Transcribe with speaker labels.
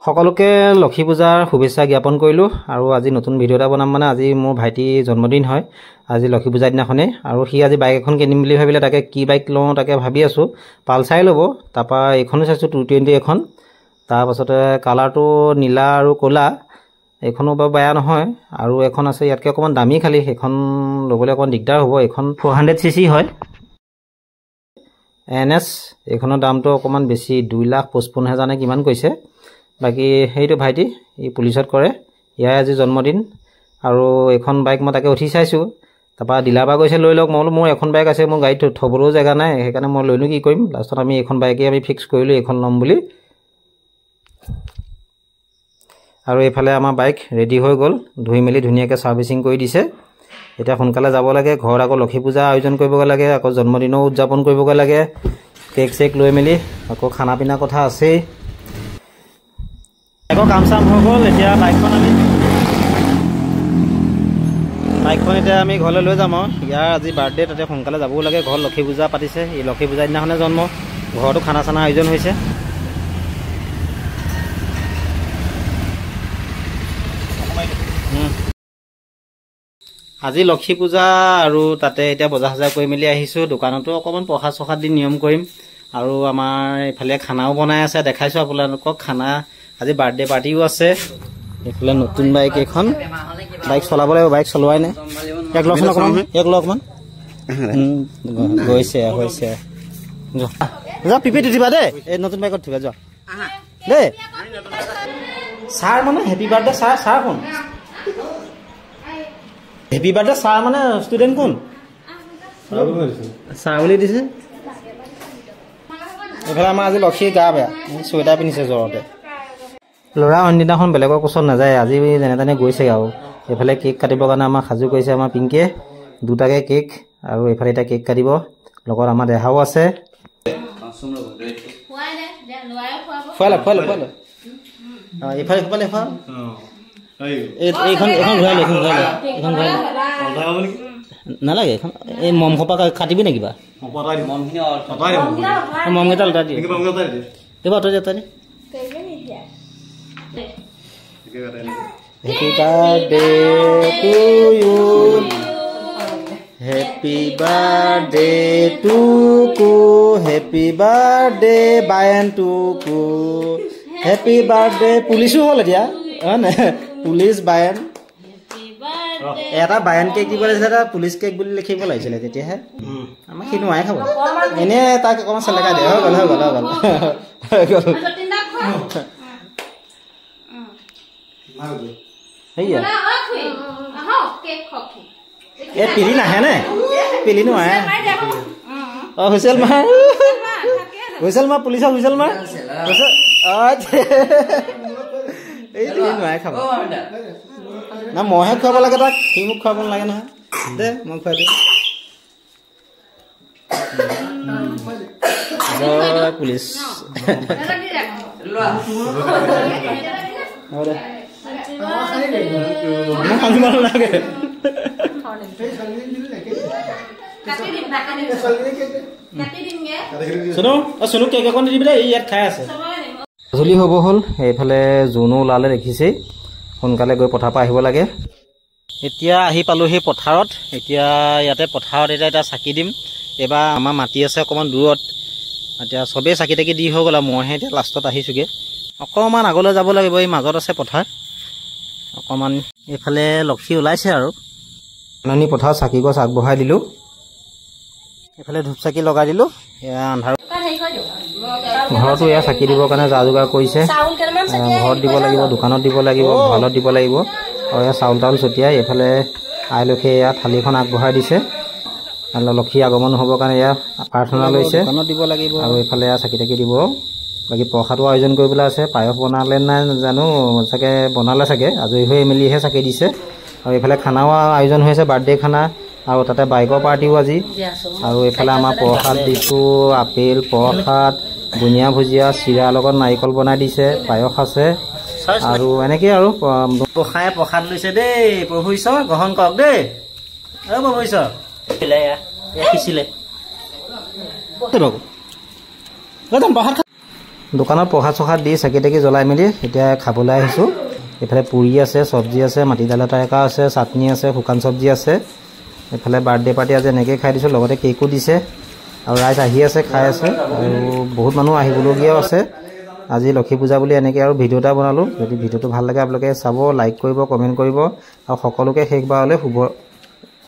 Speaker 1: সকলোকে লক্ষী পূজাৰ শুভেচ্ছা জ্ঞাপন কৰিলোঁ। আৰু আজি নতুন ভিডিঅ' এটা বনাম, মানে আজি মোৰ ভাইটিৰ জন্মদিন হয়, আজি লক্ষী পূজাৰ দিনাখনেই। আৰু সি আজি বাইক এখন কিনিম বুলি ভাবিলে, তাকে কি বাইক লওঁ তাকে ভাবি আছোঁ। পালচাৰে ল'ব, তাৰপৰা এইখনো চাইছোঁ 220 এখন, তাৰপাছতে কালাৰটো নীলা আৰু ক'লা, এইখনো বাৰু বেয়া নহয়। আৰু এখন আছে ইয়াতকৈ অকণমান দামী, খালি সেইখন ল'বলৈ অকণমান দিগদাৰ হ'ব। এইখন 400 চি চি হয়, এন এছ। এইখনৰ দামটো অকণমান বেছি, 2,55,000 নে কিমান কৈছে। বাকী সেইটো ভাইটি ই পুলিচত কৰে, ইয়াৰ আজি জন্মদিন। আৰু এইখন বাইক মই তাকে উঠি চাইছোঁ, তাৰপৰা ডিলাৰ পৰা কৈছে লৈ লওক। মই বোলো মোৰ এখন বাইক আছে, মোৰ গাড়ীত থ'বলৈও জেগা নাই, সেইকাৰণে মই লৈনো কি কৰিম। লাষ্টত আমি এইখন বাইকেই আমি ফিক্স কৰিলোঁ, এইখন ল'ম বুলি। আৰু এইফালে আমাৰ বাইক ৰেডি হৈ গ'ল, ধুই মেলি ধুনীয়াকৈ ছাৰ্ভিচিং কৰি দিছে। এতিয়া সোনকালে যাব লাগে, ঘৰত আকৌ লক্ষী পূজা আয়োজন কৰিবগৈ লাগে, আকৌ জন্মদিনো উদযাপন কৰিবগৈ লাগে, কেক চেক লৈ মেলি, আকৌ খানা পিনা কথা আছেই। আকৌ কাম চাম হৈ গ'ল, এতিয়া বাইকখন এতিয়া আমি ঘৰলৈ লৈ যাম। আৰু ইয়াৰ আজি বাৰ্থডে, তাতে সোনকালে যাবও লাগে। ঘৰত লক্ষী পূজা পাতিছে, এই লক্ষী পূজাৰ দিনাখনে জন্ম, ঘৰতো খানা চানা আয়োজন হৈছে। আজি লক্ষী পূজা আৰু তাতে এতিয়া বজাৰ চজাৰ কৰি মেলি আহিছোঁ। দোকানতো অকণমান প্ৰসাদ চসাদ দি নিয়ম কৰিম। আৰু আমাৰ এইফালে খানাও বনাই আছে, দেখাইছোঁ আপোনালোকক খানা। আজি বাৰ্থডে পাৰ্টিও আছে। এইফালে নতুন বাইক এইখন, বাইক চলাব লাগিব, বাইক চলোৱাই নাই। ইয়াক লওকচোন অকণমান, ইয়াক লওক অকণমান। গৈছে হৈছে, যোৱা পিপিত উঠিবা দেই, এই নতুন বাইকত উঠিবা যোৱা দেই। ছাৰ মানে হেপী বাৰ্থডে ছাৰ, ছাৰ কোন? হেপী বাৰ্থডে ছাৰ মানে ষ্টুডেণ্ট কোন? ছাৰ বুলি দিছে। এইফালে আমাৰ আজি লক্ষীৰ গা বেয়া, চুৱেটাৰ পিন্ধিছে জ্বৰতে। ল'ৰা অইনদিনাখন বেলেগৰ কোচত নাযায়, আজি যেনে তেনে গৈছে আৰু। এইফালে কেক কাটিবৰ কাৰণে আমাক সাজু কৰিছে আমাৰ পিংকিয়ে, দুটাকে কেক। আৰু এইফালে এতিয়া কেক কাটিব, লগত আমাৰ দেহাও আছে। খুৱালে খুৱালে খুৱালে, এইফালে খুৱালে খোৱা। এইখন এইখন ঘূৰাই লৈ, এইখন ঘূৰাই লৈ, এইখন ঘূৰাই লৈ। নালাগে এইখন, এই মম সোপা কাটিবি নে কিবা? মমকেইটা আঁতৰাই দিয়ে, এইবাৰ আঁতৰাই দিয়ে, আঁতৰাই দিয়ে। Happy birthday to you, happy birthday to ku, happy birthday Bayan to ku, happy birthday. পুলিচো হ'ল এতিয়া, হয় নাই? পুলিচ বায়ন, এটা বায়ন কেক দিব লাগিছিলে, এটা পুলিচ কেক বুলি লিখিব লাগিছিলে, তেতিয়াহে আমাক সি নোৱাৰে খাব। এনেই তাক অকণমান চেলেকাই দিয়ে, হৈ গ'ল হৈ গ'ল হৈ গ'ল হৈ গ'ল। এই পিলি নাহে নে? পিলি নোৱাৰে। অ হুইচেল মাৰ, হুইচেল মাৰ, পুলিচক হুইচেল মাৰ। এই পিলি নোৱাৰে খাব না, মইহে খুৱাব লাগে তাক, সি মোক খুৱাব নালাগে নহয়। দে মই খুৱাই দিওঁ। জয় পুলিচ। চুনু কেক এখন দিবি দেই, ইয়াত খাই আছে। গধূলি হ'ব হ'ল, এইফালে জোনো ওলালে দেখিছেই, সোনকালে গৈ পথাৰৰ পৰা আহিব লাগে। এতিয়া আহি পালোহি পথাৰত। এতিয়া ইয়াতে পথাৰত এতিয়া এটা চাকি দিম। এইবাৰ আমাৰ মাটি আছে অকণমান দূৰত, এতিয়া চবেই চাকি তাকি দি হৈ গ'ল আৰু মইহে এতিয়া লাষ্টত আহিছোঁগৈ। অকণমান আগলৈ যাব লাগিব, এই মাজত আছে পথাৰ অকণমান। এইফালে লক্ষী ওলাইছে আৰু নানি পথাৰত চাকি গছ আগবঢ়াই দিলোঁ, এইফালে ধূপ চাকি লগাই দিলোঁ। এয়া আন্ধাৰ ঘৰতো এয়া চাকি দিবৰ কাৰণে যা যোগাৰ কৰিছে। ঘৰত দিব লাগিব, দোকানত দিব লাগিব, ভঁৰালত দিব লাগিব। আৰু এয়া চাউল তাউল ছটিয়াই এইফালে আইলক্ষীয়ে এয়া থালিখন আগবঢ়াই দিছে। লক্ষী আগমন হ'বৰ কাৰণে এয়া প্ৰাৰ্থনা লৈছে, দিব লাগিব। আৰু এইফালে এয়া চাকি তাকি দিব। বাকী প্ৰসাদো আয়োজন কৰিবলৈ আছে। পায়স বনালে নাই জানো, চাগে বনালে চাগে, আজৰি হৈ মেলিহে চাকি দিছে। আৰু এইফালে খানাও আয়োজন হৈ আছে, বাৰ্থডে খানা। আৰু তাতে বাইকৰ পাৰ্টিও আজি। আৰু এইফালে আমাৰ প্ৰসাদ দিছোঁ, আপেল প্ৰসাদ, বুনিয়া ভুজিয়া, চিৰাৰ লগত নাৰিকল বনাই দিছে, পায়স আছে। আৰু এনেকেই আৰু গোসাঁয়ে প্ৰসাদ লৈছে দেই। প্ৰভু ঈশ্বৰ গ্ৰহণ কৰক দেই। অ প্ৰভু ঈশ্বৰ সিঁচিলে প্ৰসাদ। দোকানত প্ৰসাদ চসাদ দি চাকি তাকি জ্বলাই মেলি এতিয়া খাবলৈ আহিছোঁ। এইফালে পুৰি আছে, চব্জি আছে, মাটি দাইলৰ তৰকা আছে, চাটনি আছে, শুকান চব্জি আছে। এইফালে বাৰ্থডে পাৰ্টি আজি এনেকৈয়ে খাই দিছোঁ, লগতে কেকো দিছে আৰু ৰাইজ আহি আছে, খাই আছে আৰু বহুত মানুহ আহিবলগীয়াও আছে। আজি লক্ষী পূজা বুলি এনেকৈ আৰু ভিডিঅ' এটা বনালোঁ। যদি ভিডিঅ'টো ভাল লাগে আপোনালোকে চাব, লাইক কৰিব, কমেণ্ট কৰিব আৰু সকলোকে শেষবাৰলৈ শুভ